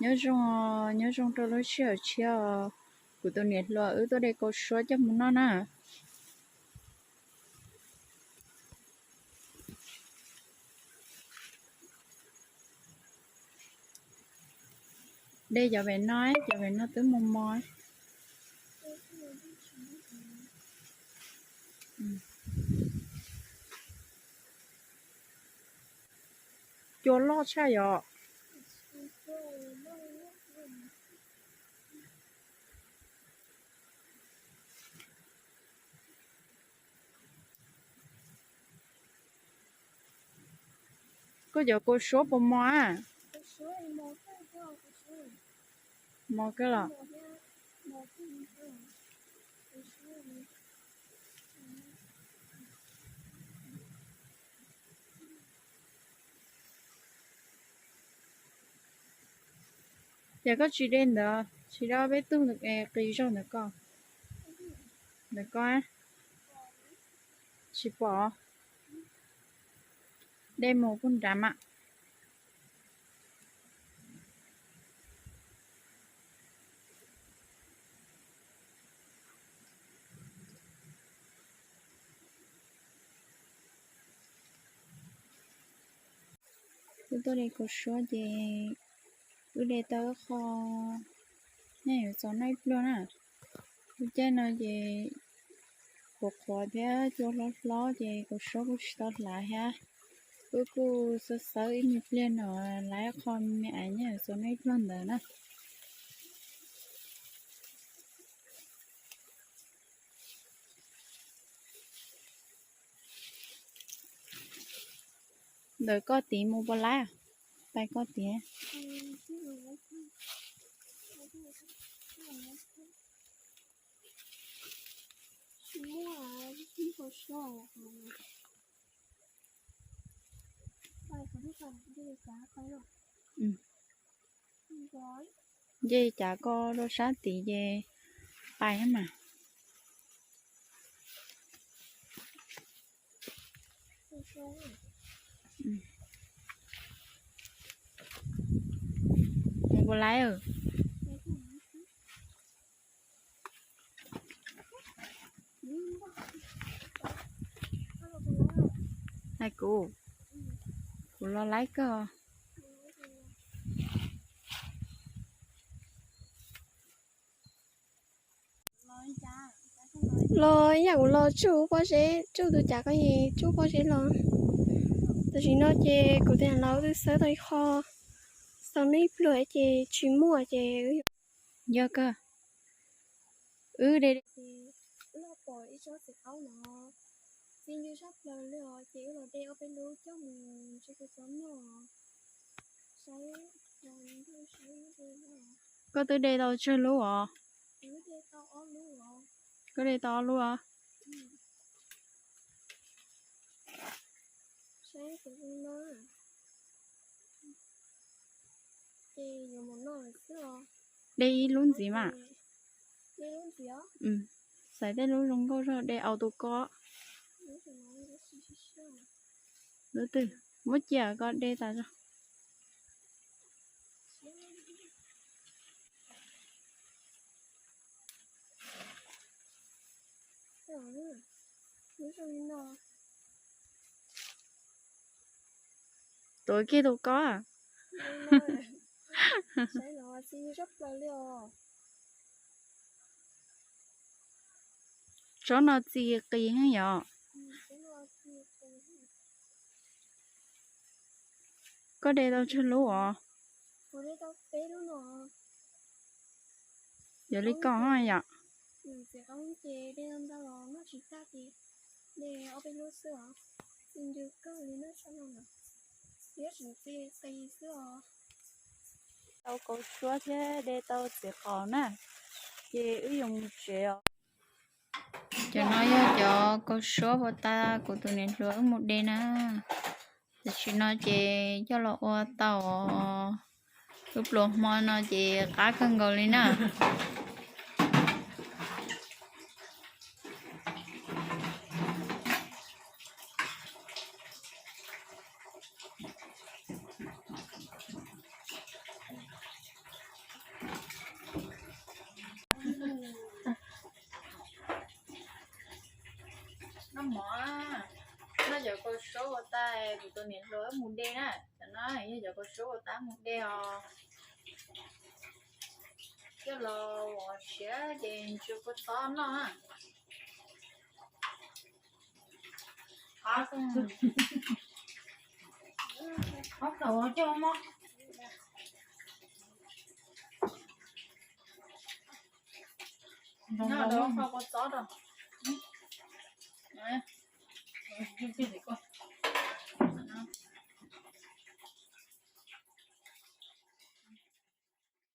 Nyob zoo, nyob zoo rau lub sij hawm tshiab os. Kuv tus niam hluas wb tuaj de kaus suab coj mus noj na. De cov pem no, cov pem no twb mos mos. Cua loj tshaj yom. Koj cov kaus suab puas mos a? Mos kawg los? Ces koj tsis de ntawd, tsis de peb tug qis zog ntawd ko. Ntawd ko, tsis pom. De mus puag nrad mas. Wb tuaj de kaus suab ces wb de tau ib qho, nej yuav txaus noj ib pluag na. Lub caij no ces qhuav qhuav thiab cua hlob hlob ces kaus suab kuj tsis tau hlav thiab. Wb kuj xawb xawb ib me pliag no, hlav ib qho me me es nej yuav txaus noj ib pluag ntawd na. Ntawm koj tid mus puas laib? Pais koj tid. Nce cas koj rau sab tid ces pais mas. Mus puas laib? Hais kuv, kuv los laib kawg. Los ib yam kuv los tsuj pob zeb, tsuj tus cas ko es tsuj pob zeb los. Tam sim no ces kuv tus niam hluas twb xawb tau ib qho, txaus noj ib pluag ces tsis muaj ces wb, yog kawg, wb de, wb los pom ib tsob txiv qaub no txi ncw tshaj plaws li os ces wb los de ob peb lub coj mus ntsis kuv txob noj. Koj twb de tau tsawg lub os? Koj de tau ob lub os? De ib lub ntxiv mas. Xaiv tej lub zoo nkauj zog de, au tus ko. Lub twg muab cia ko de tas zog. Tuav kiag tus ko. Tsob no txi qis heev yom. Koj de tau tsawg lub os? Yog li koj yom. Tau kaus suab thiab de tau txiv qaub na, ces wb yuav mus tsev os. Cov no yog cov kaus suab uas tas kuv tus niam hluas wb mus de na. Tam sim no ces coj los ua tau, wb pluas hmo no ces qab kawg nkaus li na. Mov, noj cov kaus suab ua tas kuv tus niam hluas wb mus de na. Cov no yog cov kaus suab ua tas mus de os. Coj los ua siav ces tsis ua kua txob noj na. Ob tau coj mob. Noj rau kua txob rau.